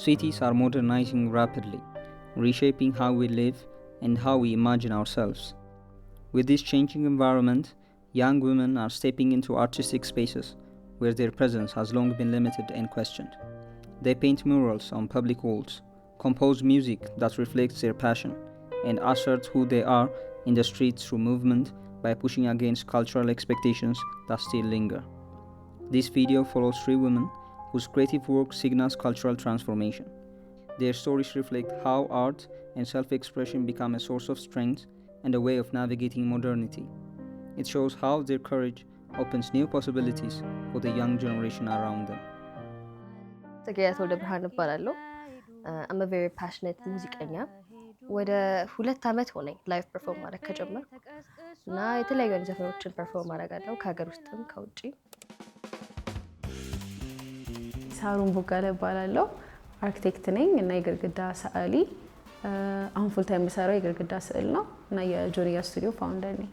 Cities are modernizing rapidly, reshaping how we live and how we imagine ourselves. With this changing environment, young women are stepping into artistic spaces where their presence has long been limited and questioned. They paint murals on public walls, compose music that reflects their passion, and assert who they are in the streets through movement by pushing against cultural expectations that still linger. This video follows three women whose creative work signals cultural transformation. Their stories reflect how art and self expression become a source of strength and a way of navigating modernity. It shows how their courage opens new possibilities for the young generation around them. ጽጌረዳ ተወልደ ብርሃን እባላለሁ። I'm very passionate ሙዚቀኛ። ወደ 2 ዓመት ሆነኝ live perform ማድረግ ከጀመርኩ እና የተለያዩ አይነት ዘፈኖችን perform አደርጋለሁ ከሀገር ውስጥም ከውጭ። ሳሩን ቦጋለ እባላለሁ። አርክቴክት ነኝ እና የግድግዳ ሰዓሊ። አሁን full time የምሰራው የግድግዳ ስዕል ነው እና የጆንያ ስቱዲዮ founder ነኝ።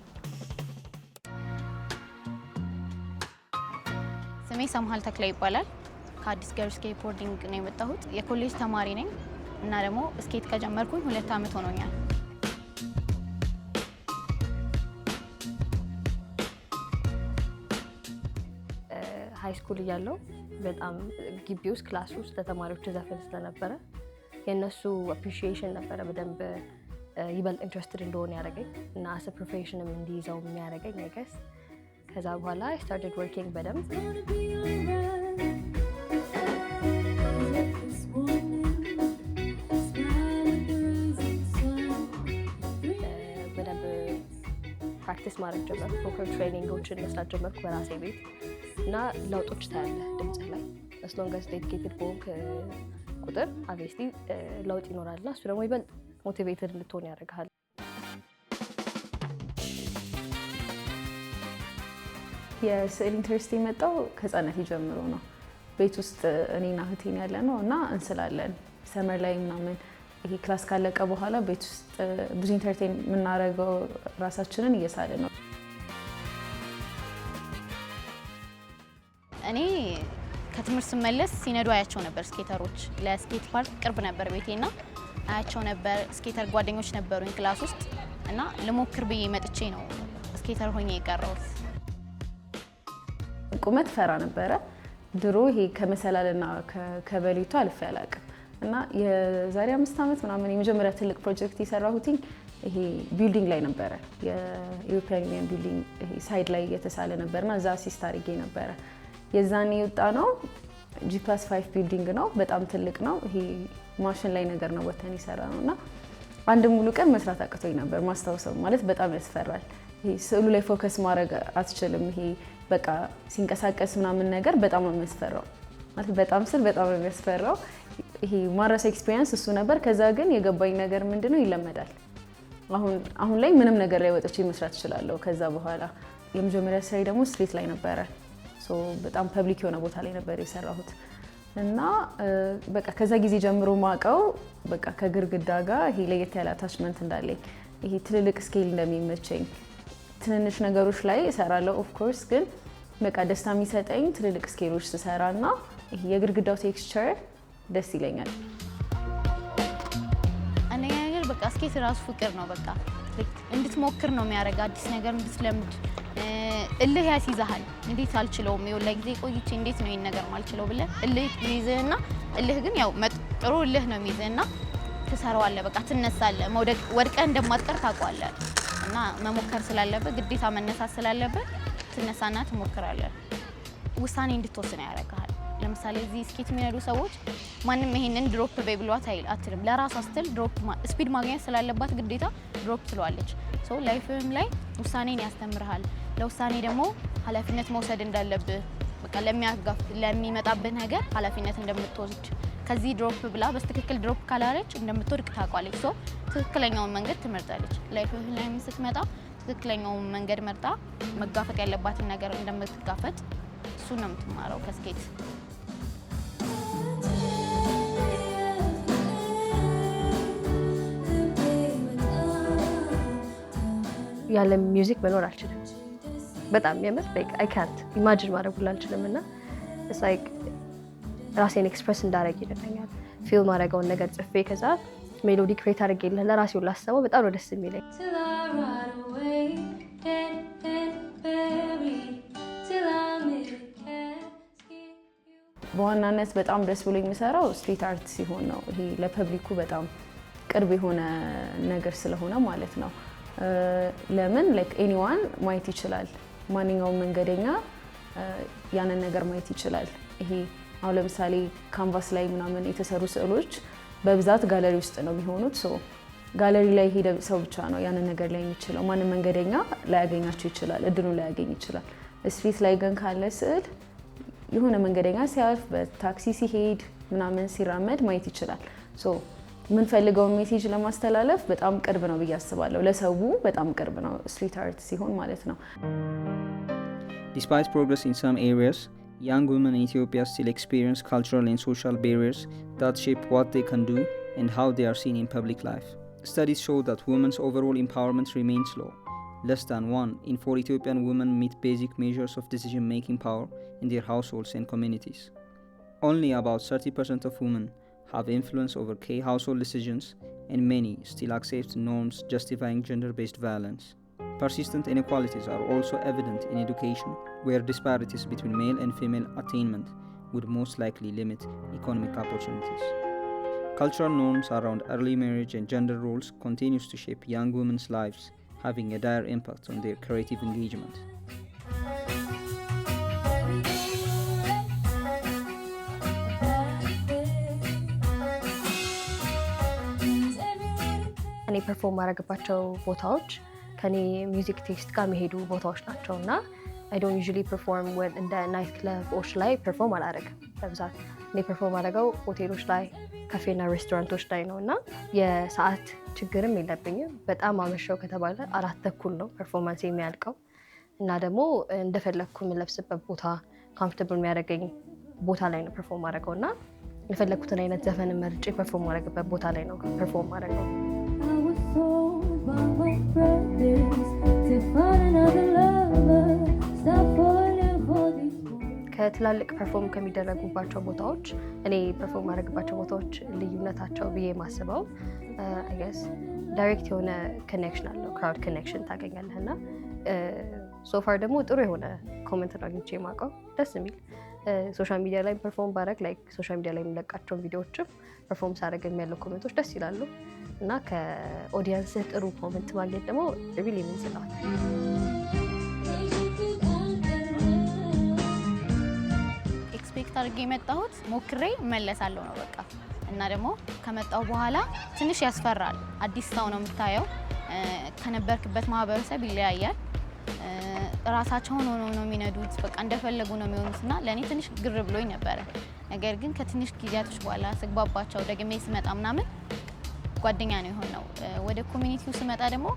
ስሜ ሰምሃል ተክለ ይባላል። ከአዲስ ገር skateboarding ነው የመጣሁት። የኮሌጅ ተማሪ ነኝ እና ደግሞ skate ከጀመርኩኝ 2 ዓመት ሆኖኛል። High school እያለሁ በጣም ግቢ ውስጥ class ውስጥ ለተማሪዎች ዘፈን ስለነበረ የእነሱ appreciation ነበረ በደንብ ይበልጥ interested እንድሆን ያደረገኝ እና as profession ም እንዲይዘው የሚያደርገኝ I guess። ከዛ በኋላ I started working በደንብ። Gonna be alright. This morning, smile with the rising sun. በደንብ practice ማድረግ ጀመርኩ። Vocal training ኦችን መስራት ጀመርኩ በራሴ ቤት እና ለውጦች ታያለህ ድምፅህ ላይ። As long as dedicated በሆንክ ቁጥር obviously ለውጥ ይኖራል እና እሱ ደግሞ ይበልጥ motivated እንድትሆን ያደርግሃል። የስዕል interest የመጣው ከህፃነት ጀምሮ ነው። ቤት ውስጥ እኔና እህቴን ያለ ነው እና እንስላለን። Summer ላይ ምናምን ይሄ class ካለቀ በኋላ ቤት ውስጥ ብዙ entertain የምናደርገው ራሳችንን እየሳልን ነው። እኔ ከትምህርት ስመለስ ሲነዱ አያቸው ነበር skater ኦች። ለ skate park ቅርብ ነበር ቤቴና አያቸው ነበር። Skater ጓደኞች ነበሩኝ class ውስጥ እና ልሞክር ብዬ መጥቼ ነው skater ሆኜ የቀረሁት። ቁመት ፈራ ነበረ ድሮ። ይሄ ከመሰላልና ከበሊቱ አልፌ አላውቅም። እና የዛሬ 5 ዓመት ምናምን የመጀመሪያ ትልቅ ፕሮጀክት የሰራሁትኝ ይሄ building ላይ ነበረ። የ European Union building ይሄ side ላይ የተሳለ ነበርና እዛ assist አድርጌ ነበረ። የዛኔ የወጣ ነው፣ G+5 building ነው። በጣም ትልቅ ነው። ይሄ ማሽን ላይ ነገር ነው ወተን የሰራ ነው እና አንድ ሙሉ ቀን መስራት አቅቶኝ ነበር። ማስታውሰው ማለት በጣም ያስፈራል። ይሄ ስዕሉ ላይ focus ማድረግ አትችልም። ይሄ በቃ ሲንቀሳቀስ ምናምን ነገር በጣም ነው የሚያስፈራው። ማለት በጣም ስል በጣም ነው የሚያስፈራው። ይሄ ማረሳው experience እሱ ነበር። ከዛ ግን የገባኝ ነገር ምንድነው፣ ይለመዳል። አሁን አሁን ላይ ምንም ነገር ላይ ወጥቼ መስራት እችላለሁ። ከዛ በኋላ የመጀመሪያ ስራዬ ደግሞ street ላይ ነበረ። So በጣም public የሆነ ቦታ ላይ ነበር የሰራሁት እና በቃ ከዛ ጊዜ ጀምሮ ማቀው በቃ ከግርግዳ ጋር ይሄ ለየት ያለ attachment እንዳለኝ፣ ይሄ ትልልቅ scale እንደሚመቸኝ፣ ትንንሽ ነገሮች ላይ እሰራለሁ of course፣ ግን በቃ ደስታ የሚሰጠኝ ትልልቅ scale ኦች ስሰራ እና ይሄ የግድግዳው texture ደስ ይለኛል። አንደኛ ነገር በቃ skate ራሱ ፍቅር ነው። በቃ እንድትሞክር ነው የሚያደርግ፣ አዲስ ነገር እንድትለምድ እልህ ያስይዝሃል። እንዴት አልችለውም፣ ይኸው ለጊዜ ቆይቼ እንዴት ነው ይሄን ነገር ማልችለው ብለህ እልህ ይይዝህና እልህ ግን ያው ጥሩ እልህ ነው የሚይዝህና ትሰራዋለህ። በቃ ትነሳለህ። መውደቅ ወድቀህ እንደማትቀር ታውቀዋለህ እና መሞከር ስላለብህ፣ ግዴታ መነሳት ስላለብህ ትነሳና ትሞክራለህ። ውሳኔ እንድትወስን ያደርግሃል። ለምሳሌ እዚህ skate የሚነዱ ሰዎች ማንም ይሄንን drop በይ ብሏት አይል አትልም። ለራሷ ስትል drop speed ማግኘት ስላለባት ግዴታ drop ትለዋለች። So life ም ላይ ውሳኔን ያስተምርሃል። ለውሳኔ ደግሞ ኃላፊነት መውሰድ እንዳለብህ፣ በቃ ለሚያጋፍ ለሚመጣብህ ነገር ኃላፊነት እንደምትወስድ፣ ከዚህ drop ብላ በትክክል drop ካላለች እንደምትወድቅ ታውቋለች። So ትክክለኛውን መንገድ ትመርጣለች። Life ላይም ስትመጣ ትክክለኛውን መንገድ መርጣ መጋፈጥ ያለባትን ነገር እንደምትጋፈጥ እሱን ነው የምትማረው ከ skate። ያለ music መኖር አልችልም። በጣም የምር አይ ካንት ኢማጂን ማድረግ ሁላ አልችልም እና It's like ራሴን express እንዳደረግ ይረዳኛል። Feel ማድረገውን ነገር ጽፌ ከዛ melody create አድርጌ ለራሴው ላሰበው በጣም ነው ደስ የሚለኝ። Till I rot away, dead and buried. Till I'm in a casket. በዋናነት በጣም ደስ ብሎ የሚሰራው street art ሲሆን ነው። ይሄ ለ public ኡ በጣም ቅርብ የሆነ ነገር ስለሆነ ማለት ነው። ለምን like anyone ማየት ይችላል። ማንኛውም መንገደኛ ያንን ነገር ማየት ይችላል። ይሄ አሁን ለምሳሌ canvas ላይ ምናምን የተሰሩ ስዕሎች በብዛት ጋለሪ ውስጥ ነው የሚሆኑት። So gallery ላይ ሄደ ሰው ብቻ ነው ያንን ነገር ላይ የሚችለው። ማንም መንገደኛ ላያገኛቸው ይችላል፣ እድሉን ላያገኝ ይችላል። Street ላይ ግን ካለ ስዕል የሆነ መንገደኛ ሲያልፍ፣ በታክሲ ሲሄድ ምናምን ሲራመድ ማየት ይችላል። So የምንፈልገውን message ለማስተላለፍ በጣም ቅርብ ነው ብዬ አስባለሁ። ለሰው በጣም ቅርብ ነው street art ሲሆን ማለት ነው። Despite progress in some areas, young women in Ethiopia still experience cultural and social barriers that shape what they can do and how they are seen in public life. Studies show that women's overall empowerment remains low. Less than 1 in 4 Ethiopian women meet basic measures of decision making power in their households and communities. Only about 30% of women have influence over key household decisions, and many still accept norms justifying gender based violence. Persistent inequalities are also evident in education, where disparities between male and female attainment would most likely limit economic opportunities. Cultural norms around early marriage and gender roles continues to shape young women's lives, having a dire impact on their creative engagement. Every day, እኔ perform ማድረግባቸው ቦታዎች ከኔ music taste ጋር የሚሄዱ ቦታዎች ናቸው እና I don't usually perform እንደ night club ኦች ላይ perform አላደርግም። በብዛት እኔ perform ማደርገው ሆቴሎች ላይ፣ ካፌና ሬስቶራንቶች ላይ ነው እና የሰዓት ችግርም የለብኝም። በጣም አመሸው ከተባለ 4:30 ነው performance የሚያልቀው እና ደግሞ እንደፈለግኩ የምለብስበት ቦታ፣ comfortable የሚያደርገኝ ቦታ ላይ ነው perform ማደርገው እና የፈለግኩትን አይነት ዘፈን መርጬ perform ማደርግበት ቦታ ላይ ነው perform ማደርገው። I was told by my brothers to find another lover. Stop falling for these boys. ከትላልቅ perform ከሚደረጉባቸው ቦታዎች እኔ perform ማድረግባቸው ቦታዎች ልዩነታቸው ብዬ የማስበው I guess direct የሆነ connection አለው። Crowd connection ታገኛለህ እና so far ደግሞ ጥሩ የሆነ comment ነው አግኝቼ የማውቀው፣ ደስ የሚል። Social media ላይ perform ባረግ like social media ላይ የሚለቃቸውን ቪዲዮዎችም perform ሳደርግ ያለው comment ኦች ደስ ይላሉ እና ከ audience ህ ጥሩ comment ማግኘት ደግሞ really means a lot። Expect አድርጌ የመጣሁት ሞክሬ እመለሳለሁ ነው በቃ። እና ደግሞ ከመጣሁ በኋላ ትንሽ ያስፈራል። አዲስ ሰው ነው የምታየው። ከነበርክበት ማህበረሰብ ይለያያል። ራሳቸውን ሆነው ነው የሚነዱት። በቃ እንደፈለጉ ነው የሚሆኑት እና ለእኔ ትንሽ ግር ብሎኝ ነበረ። ነገር ግን ከትንሽ ጊዜያቶች በኋላ ስግባባቸው ደግሜ ስመጣ ምናምን ጓደኛ ነው የሆነው። ወደ community ው ስመጣ ደግሞ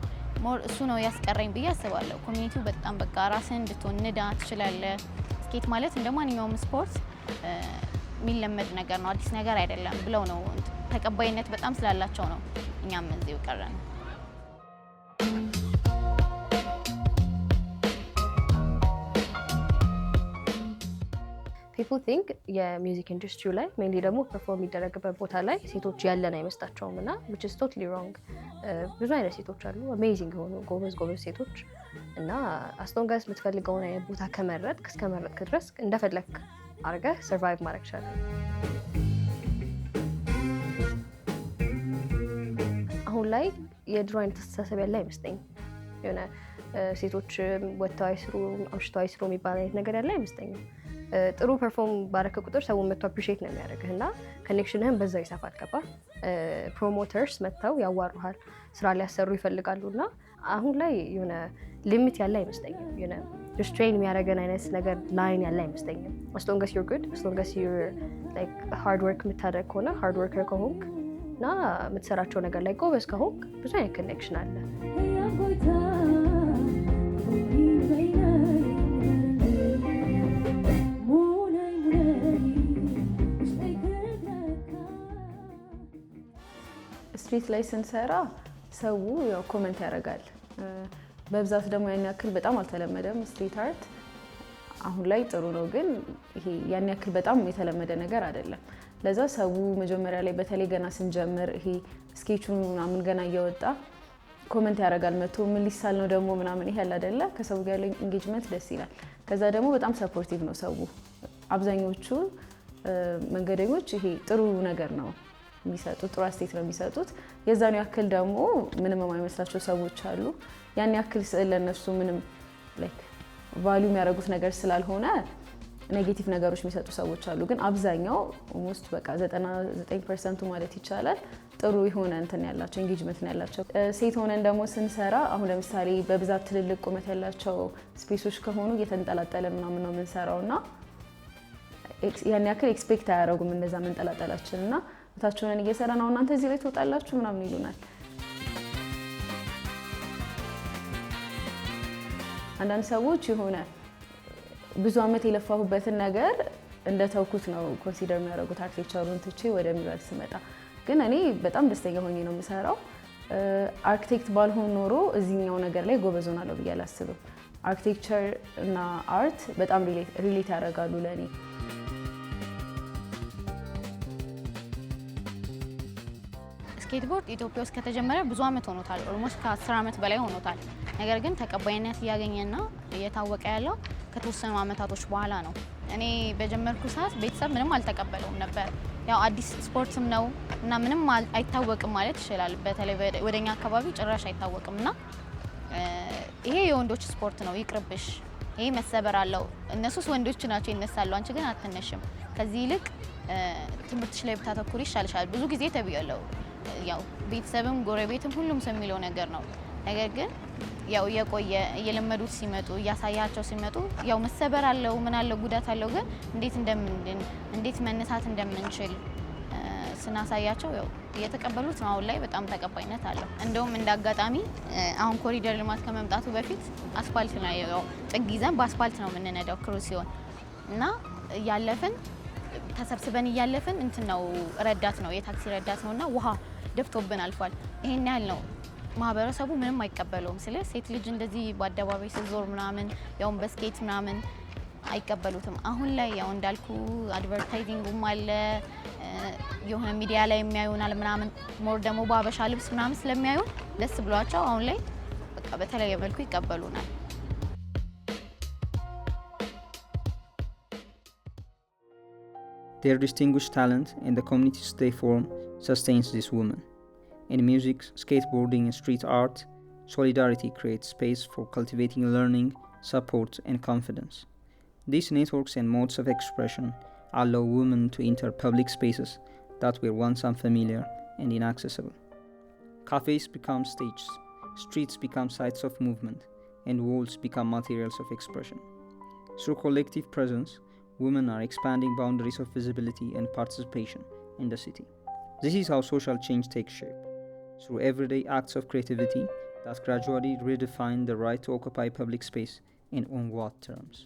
more እሱ ነው ያስቀረኝ ብዬ አስባለሁ። Community ው በጣም በቃ ራስህን እንድትሆን፣ ንዳ ትችላለህ። Skate ማለት እንደ ማንኛውም ስፖርት የሚለመድ ነገር ነው፣ አዲስ ነገር አይደለም ብለው ነው፣ ተቀባይነት በጣም ስላላቸው ነው እኛም እዚሁ ቀረን። People think የ music industry ው ላይ mainly ደግሞ perform የሚደረግበት ቦታ ላይ ሴቶች ያለን አይመስላቸውም እና which is totally wrong። ብዙ አይነት ሴቶች አሉ፣ amazing የሆኑ ጎበዝ ጎበዝ ሴቶች እና as long as የምትፈልገውን አይነት ቦታ ከመረጥክ፣ እስከመረጥክ ድረስ እንደፈለግክ አድርገህ survive ማድረግ ይቻላል። አሁን ላይ የድሮ አይነት አስተሳሰብ ያለ አይመስለኝም። የሆነ ሴቶች ወጥተው አይስሩ፣ አምሽተው አይስሩ የሚባል አይነት ነገር ያለ አይመስለኝም። ጥሩ perform ባረክ ቁጥር ሰው መጥቶ appreciate ነው የሚያደርግህ እና connection ህን በዛው ይሰፋል። ገባ? Promoters መጥተው ያዋሩሃል፣ ስራ ሊያሰሩ ይፈልጋሉ እና አሁን ላይ የሆነ limit ያለ አይመስለኝም። የሆነ restrain የሚያደርገን አይነት ነገር line ያለ አይመስለኝም። As long as you're good, as long as you're like hard work የምታደርግ ከሆነ፣ hard worker ከሆንክ እና የምትሰራቸው ነገር ላይ ጎበዝ ከሆንክ ብዙ አይነት connection አለ። Hey, ቦታ ሙናይ ሙናይ ውስጤ ክረካ። Street ላይ ስንሰራ ሰው ያው comment ያደርጋል። በብዛት ደግሞ ያን ያክል በጣም አልተለመደም street art። አሁን ላይ ጥሩ ነው፣ ግን ይሄ ያን ያክል በጣም የተለመደ ነገር አይደለም። ለዛ ሰው መጀመሪያ ላይ በተለይ ገና ስንጀምር ይሄ sketch ኡን ምናምን ገና እየወጣ comment ያደርጋል መቶ፣ ምን ሊሳል ነው ደግሞ ምናምን፣ ይሄ ያለ አይደለ፣ ከሰው ጋር ያለው engagement ደስ ይላል። ከዛ ደግሞ በጣም supportive ነው ሰው። አብዛኞቹ መንገደኞች ይሄ ጥሩ ነገር ነው የሚሰጡት፣ ጥሩ አስተያየት ነው የሚሰጡት። የዛኑ ያክል ደግሞ ምንም የማይመስላቸው ሰዎች አሉ። ያን ያክል ስዕል ለእነሱ ምንም like value የሚያደርጉት ነገር ስላልሆነ negative ነገሮች የሚሰጡ ሰዎች አሉ። ግን አብዛኛው almost በቃ 99% ኡ ማለት ይቻላል ጥሩ የሆነ እንትን ያላቸው፣ engagement ነው ያላቸው። ሴት ሆነን ደግሞ ስንሰራ አሁን ለምሳሌ በብዛት ትልልቅ ቁመት ያላቸው space ኦች ከሆኑ እየተንጠላጠለ ምናምን ነው የምንሰራው እና ያን ያክል expect አያደርጉም እንደዛ መንጠላጠላችን እና ታች ሆነን እየሰራ ነው፣ እናንተ እዚህ ላይ ትወጣላችሁ ምናምን ይሉናል። አንዳንድ ሰዎች የሆነ ብዙ አመት የለፋሁበትን ነገር እንደተውኩት ነው consider የሚያደርጉት architecture ኡን ትቼ ወደ mural ስመጣ። ግን እኔ በጣም ደስተኛ ሆኜ ነው የምሰራው። አርክቴክት ባልሆን ኖሮ እዚህኛው ነገር ላይ ጎበዝ ሆናለሁ ብዬ አላስብም። Architecture እና art በጣም relate ያደርጋሉ ለእኔ። Skateboard ኢትዮጵያ ውስጥ ከተጀመረ ብዙ አመት ሆኖታል። Almost ከ10 አመት በላይ ሆኖታል። ነገር ግን ተቀባይነት እያገኘና እየታወቀ ያለው ከተወሰኑ አመታቶች በኋላ ነው። እኔ በጀመርኩ ሰዓት ቤተሰብ ምንም አልተቀበለውም ነበር። ያው አዲስ ስፖርትም ነው እና ምንም አይታወቅም ማለት ይችላል። በተለይ ወደኛ አካባቢ ጭራሽ አይታወቅም እና ይሄ የወንዶች ስፖርት ነው፣ ይቅርብሽ፣ ይሄ መሰበር አለው። እነሱስ ወንዶች ናቸው ይነሳሉ፣ አንቺ ግን አትነሽም። ከዚህ ይልቅ ትምህርትሽ ላይ ብታተኩሪ ይሻልሻል ብዙ ጊዜ ተብያለሁ። ያው ቤተሰብም ጎረቤትም ሁሉም ሰው የሚለው ነገር ነው። ነገር ግን ያው እየቆየ እየለመዱት ሲመጡ፣ እያሳያቸው ሲመጡ፣ ያው መሰበር አለው፣ ምን አለው፣ ጉዳት አለው። ግን እንዴት እንደምንድን፣ እንዴት መነሳት እንደምንችል ስናሳያቸው ያው እየተቀበሉት ነው። አሁን ላይ በጣም ተቀባይነት አለው። እንደውም እንደ አጋጣሚ አሁን ኮሪደር ልማት ከመምጣቱ በፊት አስፋልት ላይ ያው ጥግ ይዘን በአስፋልት ነው የምንነዳው crew ሲሆን እና እያለፍን ተሰብስበን እያለፍን እንትን ነው፣ ረዳት ነው፣ የታክሲ ረዳት ነው እና ውሃ ደፍቶብን አልፏል። ይሄን ያህል ነው፣ ማህበረሰቡ ምንም አይቀበለውም። ስለ ሴት ልጅ እንደዚህ በአደባባይ ስትዞር ምናምን ያውን በ skate ምናምን አይቀበሉትም። አሁን ላይ ያው እንዳልኩ advertising ኡም አለ፣ የሆነ ሚዲያ ላይ የሚያዩናል ምናምን፣ more ደግሞ በአበሻ ልብስ ምናምን ስለሚያዩን ደስ ብሏቸው አሁን ላይ በቃ በተለየ መልኩ ይቀበሉናል። Their distinguished talent and the communities they form sustains these women. In music, skateboarding, and street art, solidarity creates space for cultivating learning, support, and confidence. These networks and modes of expression allow women to enter public spaces that were once unfamiliar and inaccessible. Cafes become stages, streets become sites of movement, and walls become materials of expression. Through collective presence, women are expanding boundaries of visibility and participation in the city. This is how social change takes shape, through everyday acts of creativity that gradually redefine the right to occupy public space and on what terms.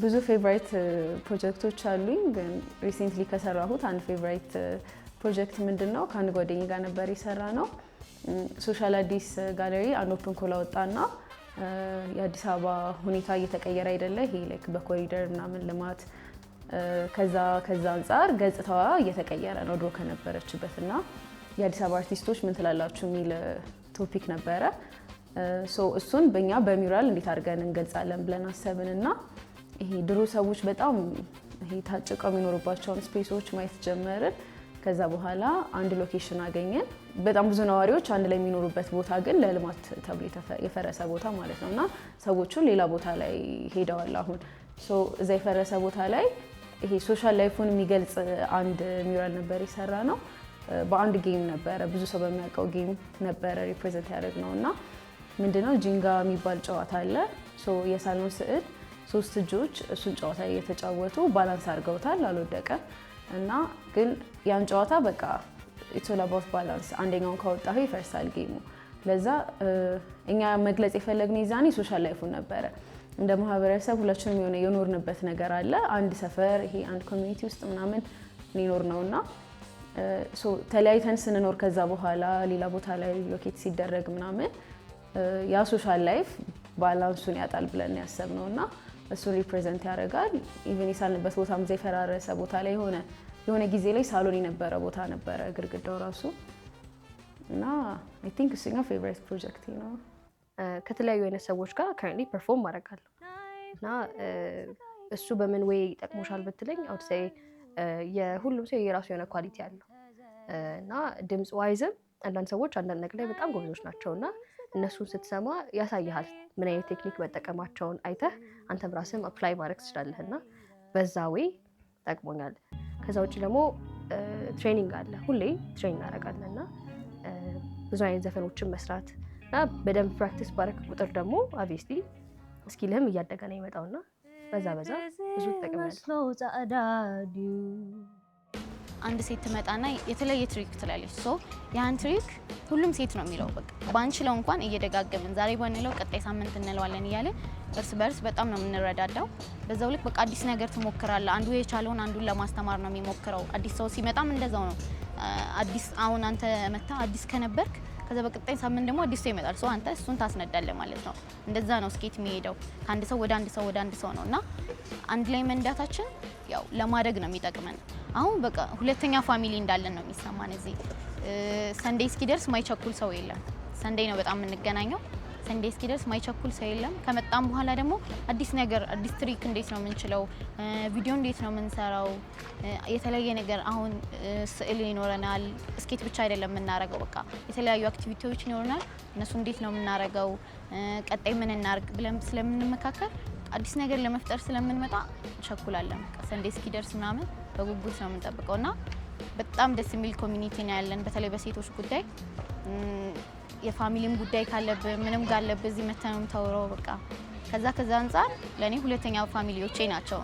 ብዙ favorite ፕሮጀክቶች አሉኝ፣ ግን recently ከሰራሁት አንድ favorite ፕሮጀክት ምንድን ነው፣ ከአንድ ጓደኛ ጋር ነበር የሰራነው። Social Addis Gallery አንድ open call አወጣና የአዲስ አበባ ሁኔታ እየተቀየረ አይደለ፣ ይሄ like በኮሪደር ምናምን ልማት ከዛ አንጻር ገጽታዋ እየተቀየረ ነው ድሮ ከነበረችበት እና የአዲስ አበባ አርቲስቶች ምን ትላላችሁ የሚል topic ነበረ። So እሱን በእኛ በ mural እንዴት አድርገን እንገልጻለን ብለን አሰብን እና ይሄ ድሮ ሰዎች በጣም ይሄ ታጭቀው የሚኖሩባቸውን space ኦች ማየት ጀመርን። ከዛ በኋላ አንድ location አገኘን። በጣም ብዙ ነዋሪዎች አንድ ላይ የሚኖሩበት ቦታ ግን ለልማት ተብሎ የፈረሰ ቦታ ማለት ነው እና ሰዎቹን ሌላ ቦታ ላይ ሄደዋል። አሁን so እዛ የፈረሰ ቦታ ላይ ይሄ social life ኡን የሚገልጽ አንድ mural ነበር የሰራነው። በአንድ game ነበረ፣ ብዙ ሰው በሚያውቀው game ነበረ represent ያደረግነው እና ምንድነው፣ ጂንጋ የሚባል ጨዋታ አለ። So የሳልነው ስዕል ሶስት እጆች እሱን ጨዋታ እየተጫወቱ balance አድርገውታል፣ አልወደቀም እና ግን ያን ጨዋታ በቃ it's all about balance፣ አንደኛውን ካወጣኸው ይፈርሳል game ኡ። ለዛ እኛ መግለጽ የፈለግነው የዛኔ social life ኡን ነበረ። እንደ ማህበረሰብ ሁላችንም የሆነ የኖርንበት ነገር አለ። አንድ ሰፈር፣ ይሄ አንድ community ውስጥ ምናምን ሊኖር ነው እና so ተለያይተን ስንኖር ከዛ በኋላ ሌላ ቦታ ላይ relocate ሲደረግ ምናምን ያ social life balance ኡን ያጣል ብለን ያሰብነው እና እሱን represent ያደርጋል። Even የሳልንበት ቦታም እዛ የፈራረሰ ቦታ ላይ የሆነ ጊዜ ላይ ሳሎን የነበረ ቦታ ነበረ ግድግዳው ራሱ። እና I think እሱኛው favorite project ነው። ከተለያዩ አይነት ሰዎች ጋር currently perform አደርጋለሁ። እና እሱ በምን way ይጠቅሞሻል ብትለኝ፣ I would say የሁሉም ሰው የራሱ የሆነ quality አለው። እና ድምፅ wise ም አንዳንድ ሰዎች አንዳንድ ነገር ላይ በጣም ጎበዞች ናቸው። እና እነሱን ስትሰማ ያሳይሃል፣ ምን አይነት ቴክኒክ መጠቀማቸውን አይተህ አንተም ራስህም apply ማድረግ ትችላለህ። እና በዛ way ጠቅሞኛል። ከዛ ውጭ ደግሞ training አለ፣ ሁሌ train እናደርጋለን። እና ብዙ አይነት ዘፈኖችን መስራት እና በደንብ practice ባረክ ቁጥር ደግሞ obviously skill ህም እያደገ ነው የሚመጣው። እና በዛ ብዙ ትጠቅማለህ። አንድ ሴት ትመጣና የተለየ trick ትላለች። So ያን trick ሁሉም ሴት ነው የሚለው። በቃ ባንችለው እንኳን እየደጋገምን ዛሬ ባንለው ቀጣይ ሳምንት እንለዋለን እያለን እርስ በርስ በጣም ነው የምንረዳዳው። በዛው ልክ በቃ አዲስ ነገር ትሞክራለህ። አንዱ የቻለውን አንዱን ለማስተማር ነው የሚሞክረው። አዲስ ሰው ሲመጣም እንደዛው ነው። አዲስ አሁን አንተ መተህ አዲስ ከነበርክ ከዛ በቀጣይ ሳምንት ደግሞ አዲስ ሰው ይመጣል። So አንተ እሱን ታስነዳለህ ማለት ነው። እንደዛ ነው skate የሚሄደው፣ ከአንድ ሰው ወደ አንድ ሰው ወደ አንድ ሰው ነው። እና አንድ ላይ መንዳታችን ያው ለማደግ ነው የሚጠቅመን። አሁን በቃ ሁለተኛ family እንዳለን ነው የሚሰማን። እዚህ Sunday እስኪደርስ ማይቸኩል ሰው የለም። Sunday ነው በጣም የምንገናኘው። Sunday እስኪደርስ ማይቸኩል ሰው የለም። ከመጣም በኋላ ደግሞ አዲስ ነገር፣ አዲስ trick እንዴት ነው የምንችለው፣ ቪዲዮ እንዴት ነው የምንሰራው፣ የተለያየ ነገር አሁን ስዕል ይኖረናል። Skate ብቻ አይደለም የምናረገው፣ በቃ የተለያዩ activity ዎች ይኖረናል። እነሱ እንዴት ነው የምናረገው፣ ቀጣይ ምን እናርግ ብለን ስለምንመካከር፣ አዲስ ነገር ለመፍጠር ስለምንመጣ እንቸኩላለን። በቃ Sunday እስኪደርስ ምናምን በጉጉት ነው የምንጠብቀው። እና በጣም ደስ የሚል community ነው ያለን፣ በተለይ በሴቶች ጉዳይ። የ family ም ጉዳይ ካለብህ፣ ምንም ካለብህ እዚህ መተህ ነው የምታወራው። በቃ ከዛ አንጻር ለእኔ ሁለተኛ family ዎቼ ናቸው።